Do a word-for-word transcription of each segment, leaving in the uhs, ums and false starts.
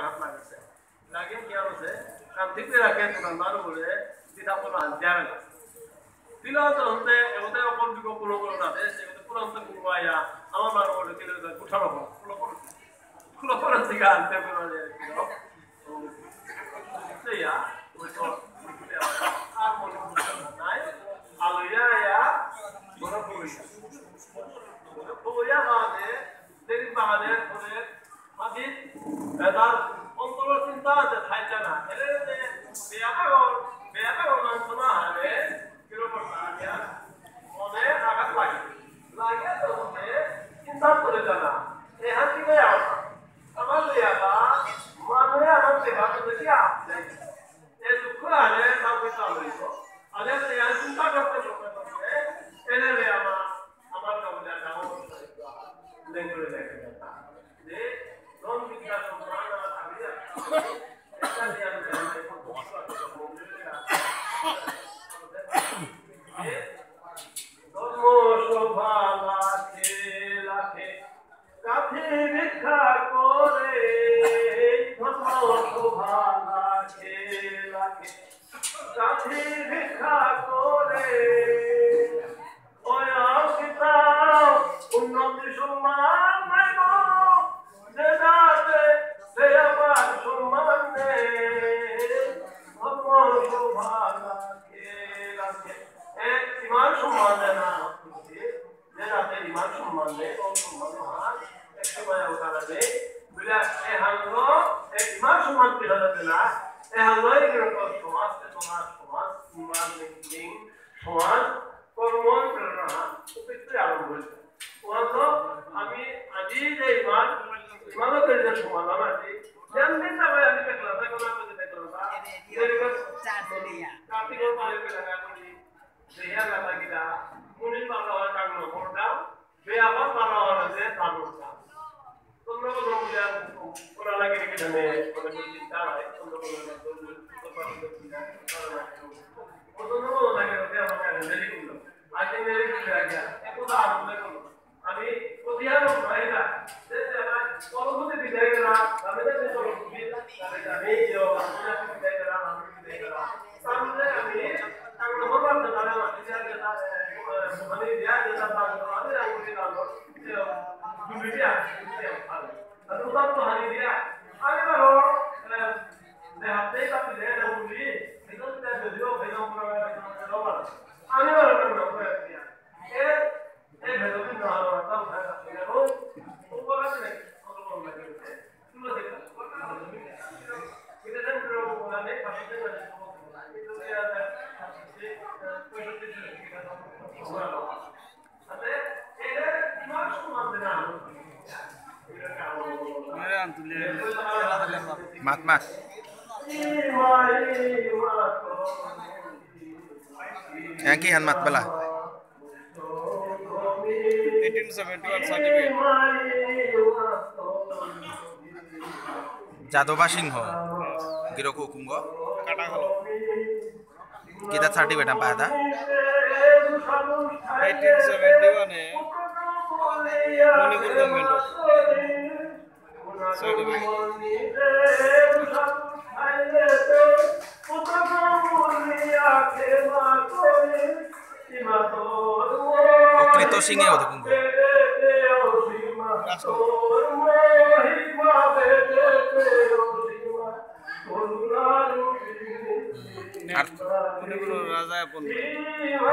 হাত লাগিছে। লাগে কি আছে? কাম ঠিক করে রাখে, তোমার মারো বলে, দিদা বলো, আনতে আর না। দিলা তো হতে, এগোতে অপর দিকে কোনো কোনো না, দেশ, এগোতে পুরো হতে কোনো আয়া, আমার মারো বলে, কিলো, কুঠারো বলো, কুলো বলো। কুলো বলো, ঠিক আছে, আনতে বলো, যে, কিলো। তো, সেইয়া, ওই তো, আর মনে করতে নাই, আলুয়া আয়া, বড় বড়। বড় বড় বাদে, দেরি বাদে, ওদের মাঝে বেদার অন্তর চিন্তা আছে, থাইছে না। এরে যে বেয়াপাগল, বেয়াপাগল মানুষ না হারে, কিরকম না আনিয়া, মনে আঘাত লাগে। লাগে তো হতে চিন্তা করে জানা। এ হাতি গয়া আমার বেয়াপা, মানে আমার বেয়াপা তো দেখি আসছে। এ দুঃখ আনে, তাও কিছু আনন্দ। আরে, এ চিন্তা করতে করতে করতে, এনে রে আমার, আমার কাবুলে একটা অবস্থা হইতো। লেঙ্গুড়ে লেঙ্গুড়ে। এ, ইমান সম্মান দেয় না, যে রাতে ইমান সম্মান দেয়, কম সম্মান হয়, একটু মায়া উঠানা দেয়, বুঝলে, এ হাঙ্গ, এ ইমান সম্মান পেয়ে যাবে না, এ হাঙ্গ, এই রকম সমাজ, এ সমাজ, সমাজ, ইমান নেই, সমাজ, কর্ম, প্রেরণা, উপেক্ষিত আরম্ভ হয়েছে। ওহানলো আমি আজি যে ইমান, ইমানর যে সমাধান আছে, যেমনি সবাই আমি দেখলাম, দেখলাম, আমি দেখলাম, বা, চার দিন ইয়া। কার্তিক ওর পারে পেলে না, আমি দেহিয়া না লাগিলা, মুনি পালা হয় কারণ মোরটা, বেয়াবার পালা হয় যে তানুরটা। তোমরা বলো, মুনি আর ওরা লাগে রেখে জানে, ওরা কি চিন্তা হয়, তোমরা বলো, তোমরা বলো, তোমরা বলো, তোমরা বলো, তোমরা বলো, লাগে, ওকে আমাকে আগে দেরি করলো। আগে দেরি করে আগে, এত দাম, দেখো। আমি প্রতিহার ভাইরা, যে যারা কর্মসূচি বিদায় করা, তাদের যে কর্মসূচি, তাদের আমি যে কর্মসূচি বিদায় করা, আমি বিদায় করা। তাহলে আমি, আমি হবার তো তারা মাটি দিয়ে যেটা, মানে দিয়ে যেটা পারবো, আমি রাখবো কি পারবো, যে দুর্নীতি আছে, দুর্নীতি আছে। আর উদার তো হানি দিয়া, আমি ধরো, আহ, যে হাতে কাপড় দিয়ে এটা উঠি, এটা তো যদিও ভেজা পুরো একটা, একটা, একটা, আমি ধরো একটা, একটা, একটা, এ মাত মাত। এহান কিহান মাত বেলা? Eighteen seventy-one certificate. যাদবা সিংহ। গিরক কুঙগ? কাটাখাল। কিতা certificate আন পাহাতা? Eighteen seventy-one এ মণিপুর government certificate. অকৃত সিংহে অত কুঙগ? আর মণিপুরর রাজা appointment।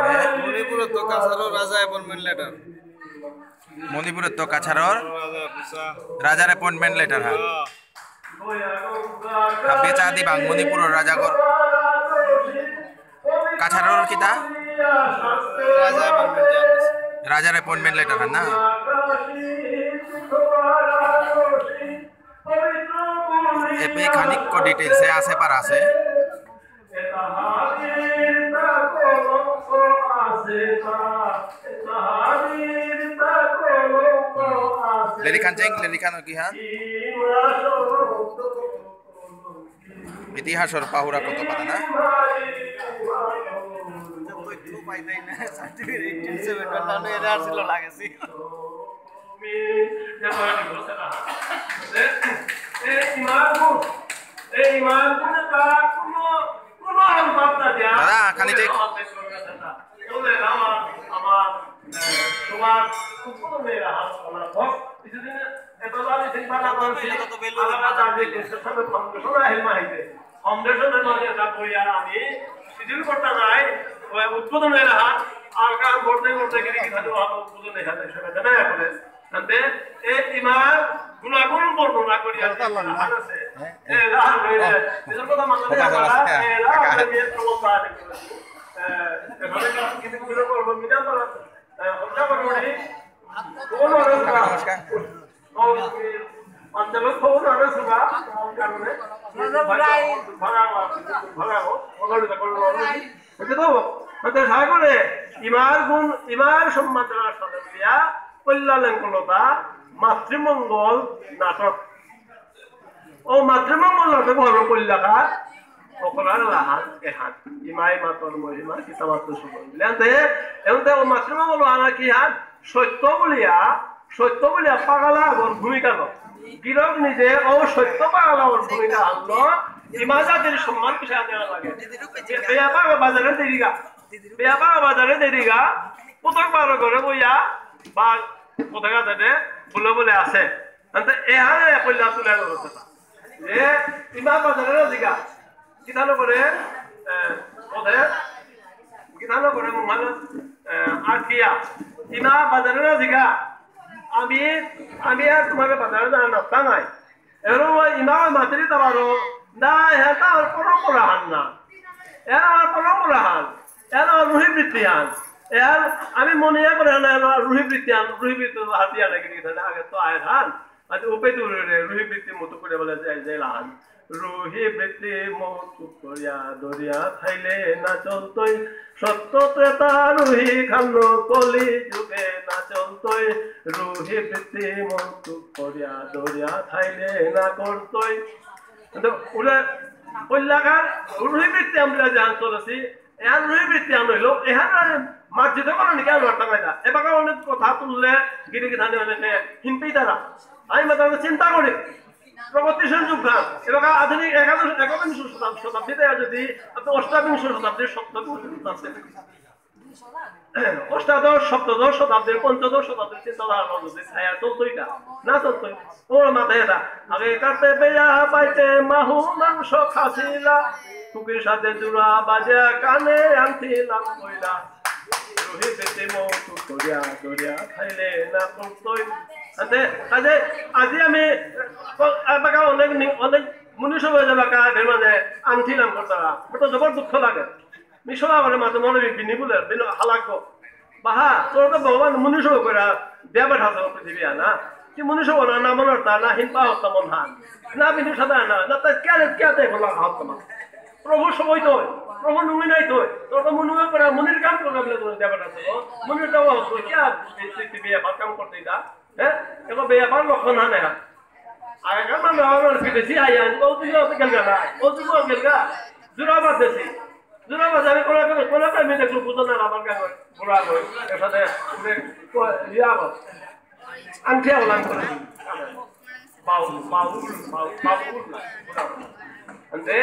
হ্যাঁ? মণিপুরত তো কাছাড়র রাজা appointment letter। মণিপুরত তো কাছাড়র রাজা পুছা। রাজার appointment letter, হ্যাঁ। হ্যাঁ। হাবিয়ে চা দিবাং মণিপুরর রাজাগর। কাছাড়র কিতা? রাজা appointment letter। রাজার appointment letter, হ্যাঁ না? এপে খানিক details এ আছে পার আছে। লেরিকহান চেক, লেরিকহান কিহান? ইতিহাসর পাহুরা কত পাতা না? Certificate eighteen seventy-one এর আর ছিল লাগেছি। এ, এ, ইমান গুণ, এই ইমার গুণে তারা কোনো, কোনো আলবাদ না দিয়া দাদা, খানি take। আমার দেশ করবে না। বলে, আমার, আমার, আহ, তোমার উৎপাদনের হাত ওলা হোক। কিছুদিন এত ভালো চিন্তা না করেছি, আমরা তার যে দেশের সাথে ফাউন্ডেশন আহিল মাহিতে। ফাউন্ডেশনের মাঝে এটা বইয়া আমি শিথিল করতে নাই, ওই উৎপাদনের হাত, আর কাম করতে করতে গিয়ে কি খালি ভালো উৎপাদনের হাতে সেটা জানা এখন। তাতে এই ইমার গুণাগুণ বর্ণনা করিয়া যে লাহান আছে, এই লাহান হইলে, নিজের কথা মানতে পারা, এই লাহান হইলে প্রবন্ধ আছে। এ, এভাবে কাজ কিছু কিছু করবো, মিজান পারা, এ, হত্যা করবো, কোন অবস্থা? ও, পাঞ্চালত কোন অবস্থা? কোন কারণে? ভাড়া, ভাড়া, ভাড়া, ভাড়া, বুঝতে তো? মানে, সাগরে ইমার গুণ, ইমার সম্মান জানার সাথে দিয়া, কল্যাণ কলতা, মাতৃমঙ্গল নাটক। ও মাতৃমঙ্গল নাটক হলো কল্যাণকার, অকরার লাহান এহান। ইমাই মাতর মহিমা, কিতাবাত সুবল। বুঝলেন তো? এমনতে ও মাতৃমঙ্গল আনা কি হান? সত্য বলিয়া, সত্য বলিয়া পাগলা আগর ভূমিকা লো। গিরক নিজে ও সত্য পাগলা আগর ভূমিকা আনলো, ইমা জাতির সম্মান কিসে দেওয়া লাগে? বে-, বেয়াপা বাজারে দেরিগা। বেয়াপা বাজারে দেরিগা। পুতক বারো করে বইয়া, বা কোথায় কোথায় বলে বলে আছে। তাতে এহানে কইলা তুলে আনলো কথা। যে ইমা বাজারে না জিগা। কিতানো করে, এ, ওদের, কিতানো করে মহান, এ, আটিয়া। ইমা বাজারে না জিগা। আমি, আমি আর তোমার বাজারে না, না, তা নাই। এরো ইমা মাতৃ তাবারো, না, এটা আর পরম্পরা হান না। এর আর পরম্পরা হান। এর আর রুহি বৃত্তি হান। এর আমি মনে করে না, এর আর রুহি বৃত্তি হান, রুহি বৃত্তি হাতিয়া নাকি, আগে তো আয় হান। আজ উপে দূরে রে, রুহি বৃত্তি মতো করে বলে যে, যে লাহান। রুহি বৃত্তি মতো করিয়া দরিয়া থাইলে না চলতই। সত্য ত্রেতা রুহি খান্ন কলি যুগে না চলতই। রুহি বৃত্তি মতো করিয়া দরিয়া থাইলে না করতই। কিন্তু উলে, উল্লাকার রুহি বৃত্তি আমরা জান চলেছি, এহান রুহি বৃত্তি আন হইল, এহান আর মার্জিত করা নাকি আর বার্তা পাইতা। এবাকা অনেক কথা তুললে গিরি গিথানি অনেকে হিনতেই তারা। আমি মাত্র চিন্তা করি, প্রগতিশীল যুগ হান। এবাকা আধুনিক একাদশ, একবিংশ শতাব-, শতাব্দীতে যদি আপনি অষ্টাবিংশ শতাব্দীর, সপ্তবিংশ শতাব্দীর, অষ্টাদশ, সপ্তদশ শতাব্দীর, পঞ্চদশ শতাব্দীর চিন্তাধারা যদি ছায়া চলতো এটা, না চলতো। ওর মাথায় এটা। আগে কাটতে বেয়া পাইতে মাহু মাংস খাসিলা, কুকির সাথে জুড়া বাজা কানে আনছিলাম কইলা। রুহি বেটি মৌ তু করিয়া করিয়া খাইলে না করতই। আতে, আতে, আজি আমি, এবাকা অনেক নি-, অনেক মুনিশ হয়ে যাবে কা, এর মানে আনছিলাম করতারা। ওটা জবর দুঃখ লাগে। মিশো আবার মাঝে মনে বিনি বলে, বিন হালাকো। বাহা, তোর তো ভগবান মুনিশ করে দেবে ঠাকুর পৃথিবী আনা। কি মুনিশ না, না মনে হতা, না হিন পা হতা মন হান। না বিনি সাদা না, না তাই কে রে, কে তে বলা হতা মন। প্রভু সবই তো, প্রভু নুঙি নাই তো। তোর তো মনে করে মুনির কাম করে বলে তোর দেবে ঠাকুর। মুনির তো হতো, কে আর পৃথিবী আবার কাম করতে দা? হ্যাঁ? এখন বেয়াপার লক্ষণ হানে হা। আগেকার মানুষ আমার বিদেশি আইয়া, ও তুই অত গেলগা না, ও তুই অত গেলগা। জোড়া বাদ দেশি। জোড়া বাদ আমি কোলা করে, কোলা করে আমি দেখলো বুঝো না, আমার গায়ে বুড়া হয়ে, এর সাথে উঠে, ইয়া বল। আংটিয়া বলাম করে। বাউল, বাউল, বাউল, বাউল না, বুড়া বল। আনতে,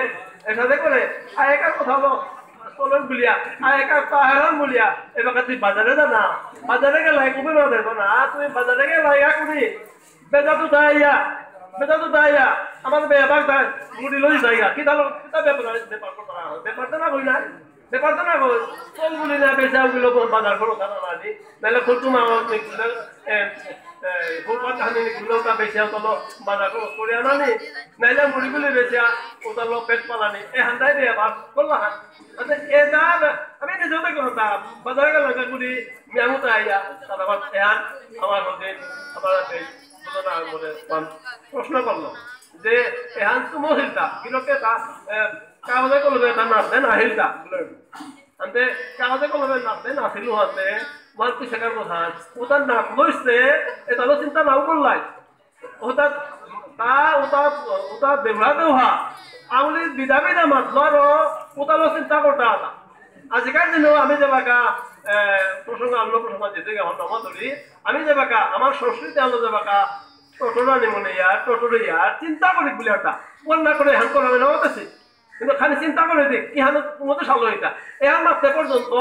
এর সাথে করে, আগেকার কথা হলো, চলের বুলিয়া, আগেকার তাহারাম বুলিয়া, এবার তুই বাজারে যা না, বাজারে গেলে কুবে না দেখো না, তুমি বাজারে গেলে ইয়া করি, বেজা তো দাইয়া, বেজা তো দাইয়া, আমার বেয়াপার দায়, মুড়ি লই দাইয়া, কি দালো, কিতা ব্যাপার, ব্যাপার করতে না, ব্যাপার তো না কই না, ব্যাপার তো না কই, চল বুলি না, বেচা ওগুলো বাজার করো, খাতা না দি, নাহলে খুব তোমার, এ, এ, খুব কথা নেই, গুলো তা বেচা, চলো, বাজার করো, করে আনা নি, নাহলে মুড়ি গুলি বেচা, ওটা লো পেট পালানি, এ হান্দাই বেয়াপার, করলা হান, আচ্ছা, এ দাম, আমি নিজেও দেখলাম তা, বাজারে গেলাম, মুড়ি, মিয়ামুতা আইয়া, তারপর এহান আমার মধ্যে, আমার হাতে ঘটনা বলে পান প্রশ্ন করলো যে এহান তো মহিলতা, কিন্তু এটা, এ, কাগজে কলমে এটা নাচতে না হিলতা, বুলে। আনতে কাগজে কলমে নাচতে না হিলু হাতে, ওয়ান পিসেকার কথা, ওটা নাচ লইছে, এটা হলো চিন্তা নাও করলাই। ওটা, তা, ওটা, ওটা দেউরা দেউহা। আঙুলি বিধা বিধা মাতলো আরো, ওটা লো চিন্তা করতে আতা। আজিকার দিনেও আমি যেবাকা, এ, প্রসঙ্গ আনলো, প্রসঙ্গ যেতে গিয়ে আমার নমা ধরি, আমি যেবাকা, আমার সংস্কৃতি আনলো যেবাকা, টোটোরা নিমনে ইয়ার, টোটোরে ইয়ার, চিন্তা করি বলে একটা। ওর না করে হ্যাঁ করে না হতেছে। কিন্তু খালি চিন্তা করে দেখ, কি হালত মতো সালো এটা। এহান মাত্র পর্যন্ত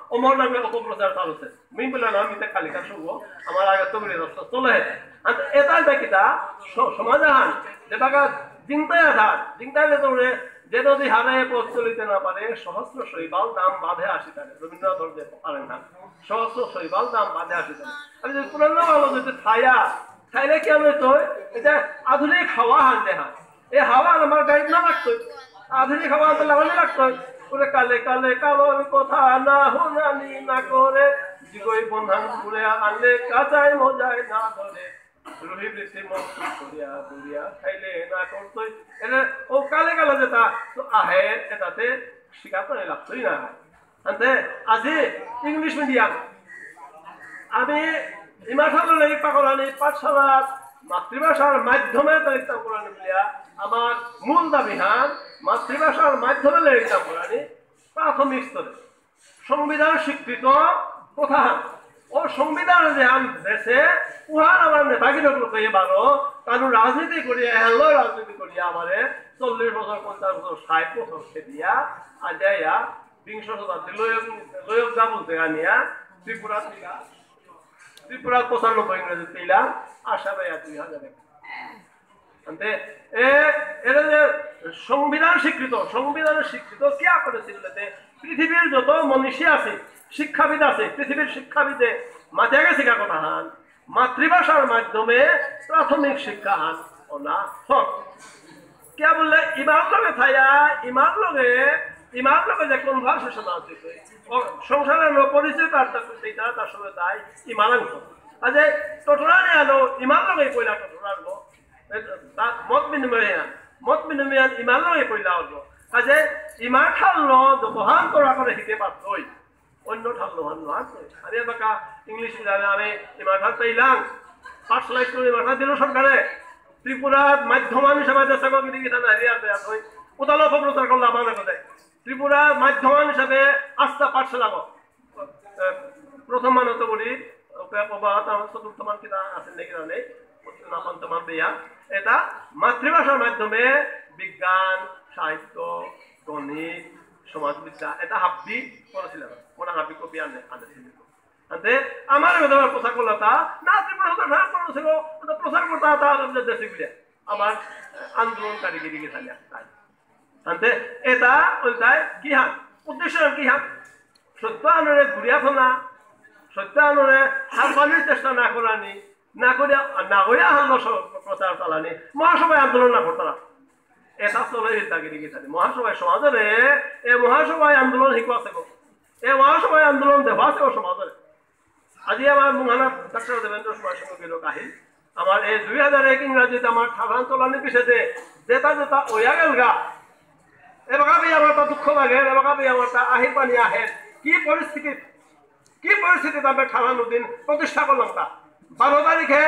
অমর নামে অপপ্রচার চালছে। মি বলে না, আমি তো কালিকা শুভ, আমার আগে তো বলে রাস্তা চলে। আর এটা এটা কিতা? স-, সমাধান। যে বাগা জিংতায় আধার, জিংতায় যে তোমরে যে নদী হারে পথ চলিতে না পারে, সহস্র শৈবাল দাম বাঁধে আসি তারে। রবীন্দ্রনাথ ধরতে পারেন না। সহস্র শৈবাল দাম বাঁধে আসি তারে। আমি যদি পুরানো ভালো যদি ছায়া, ছাইলে কি হবে তো? এটা আধুনিক হাওয়া হানতে হয়। এই হাওয়া আমার গাইড না লাগতো। আধুনিক হাওয়া আনতে লাগানো লাগতো। ওরে কালে কালে কালোর কথা না হুনানি না করে, জিগই বন্ধান ঘুরে আনলে কাঁচাই মজায় না ধরে। রুহি বৃত্তি মন করিয়া দরিয়া খাইলে না করতই। এনে ও কালে কালে যেটা তো আহে, এটাতে শিকার করে লাগতই না। আনতে আজি ইংলিশ মিডিয়াম। আমি ইমাঠালো নেই পাগলানি পাঠশালা মাতৃভাষার মাধ্যমে তাই ইচ্ছা করানি বুলিয়া আমার মূল দাবি হান মাতৃভাষার মাধ্যমে লেখা করানি প্রাথমিক স্তরে। সংবিধান স্বীকৃত কথা হান। ও সংবিধান যে হান দেশে উহার আমার নেতাগিরি লোকে বারো কারণ রাজনীতি করিয়া, হ্যালো রাজনীতি করিয়া আমারে চল্লিশ বছর, পঞ্চাশ বছর, ষাট বছর খেদিয়া, আজাইয়া, বিংশ শতাব্দী লয়ক, লয়ক যা বলতে আনিয়া, ত্রিপুরা ত্রিপুরা পঁচানব্বই ইংরেজি পেলাম, আশা ভাইয়া দুই হাজার এক। আনতে, এ, এরা যে সংবিধান স্বীকৃত, সংবিধানের স্বীকৃত কি করেছিল? এতে পৃথিবীর যত মনীষী আছে, শিক্ষাবিদ আছে, পৃথিবীর শিক্ষাবিদে মাঝে গেছে কথা হান, মাতৃভাষার মাধ্যমে প্রাথমিক শিক্ষা হান অনা হক। কে বললে ইমার লগে থায়া, ইমার লগে, ইমার লগে যে কনভারসেশন আছে, ও সংসারে নো পরিচয় তার তার সেই তারা তার সঙ্গে তাই ইমারাং। আজ টোটরানি আলো ইমার লগে পয়লা টোটরান গো। তা মত বিনিময় আন, মত বিনিময় আন ইমার লগে পয়লা হলো। কাজে ইমার ঠারলো দোকান তোরা করে হিকে পারতই। অন্য ঠারলো হান নয়। আমি এবাকা ইংলিশ মিডিয়ামে আমি ইমার ঠার পেলাম। পাঠশালা স্কুল ইমার ঠার দিল সরকারে। ত্রিপুরা মাধ্যম হিসাবে দেশে গিরি গিরি না হারিয়ে আছে, আছে। কোথাও অপপ্রচার করলে আমার কথা। ত্রিপুরা মাধ্যম হিসাবে আস্থা পাঠশালা গো। এ, প্রথম মানত করি, ওকে বাবা, তার চতুর্থ মান কিনা আছে নাকি না নেই, না পঞ্চম মান বেয়া। এটা মাতৃভাষার মাধ্যমে বিজ্ঞান, সাহিত্য, গণিত, সমাজবিদ্যা, এটা হাব্বি করেছিলাম। ওরা হাব্বি কপি আনে, আনে ছিল। আনতে আমার কথা প্রচার করলো তা, না ত্রিপুরা সরকার না করেছিল, ওটা প্রচার করতে তা আমাদের দেশে গিয়ে। আমার আন্দোলনকারী গিরি গিয়ে থাকে, তাই। আনতে এটা ওইটাই কি হান? উদ্দেশ্য কি হান? সত্য আনরে ঘুরিয়া ফেলা, সত্য আনরে হারপানির চেষ্টা না করানি, না করিয়া, না করিয়া হারলো স-, প্রচার চালানি, মহাসভায় আন্দোলন না করতারা। এটা চলে হিলতা গিরি গিথানি। মহাসভায় সমাজরে, এ মহাসভায় আন্দোলন হিকো আছে গো। এ মহাসভায় আন্দোলন দেওয়া আছে গো সমাজরে। আজি আমার মুহানা ডাক্তার দেবেন্দ্র সুভাষ চন্দ্র গিরক আহিল। আমার এই দুই হাজার এক ইংরাজিত আমার ঠারহান চলানি পিছেদে যেটা যেটা ওয়া গেলগা। এবাকা বি আমার তা দুঃখ লাগে, এবাকা বি আমার তা আহির পানি আহে। কি পরিস্থিতি, কি পরিস্থিতি তারপরে ঠারহান উদ্দিন প্রতিষ্ঠা করলাম তা। বারো তারিখে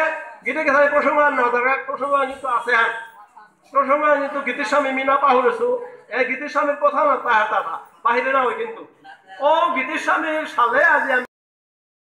গীতি গীতায় প্রসঙ্গ আর না থাকে, প্রসঙ্গ কিন্তু আছে হ্যাঁ। প্রসঙ্গ কিন্তু গীতিস্বামী মিনা পাহুরেছু, এই গীতিস্বামীর কথা না তা তা তা। বাহিরে না হয় কিন্তু। ও গীতিস্বামীর সালে আজি আমি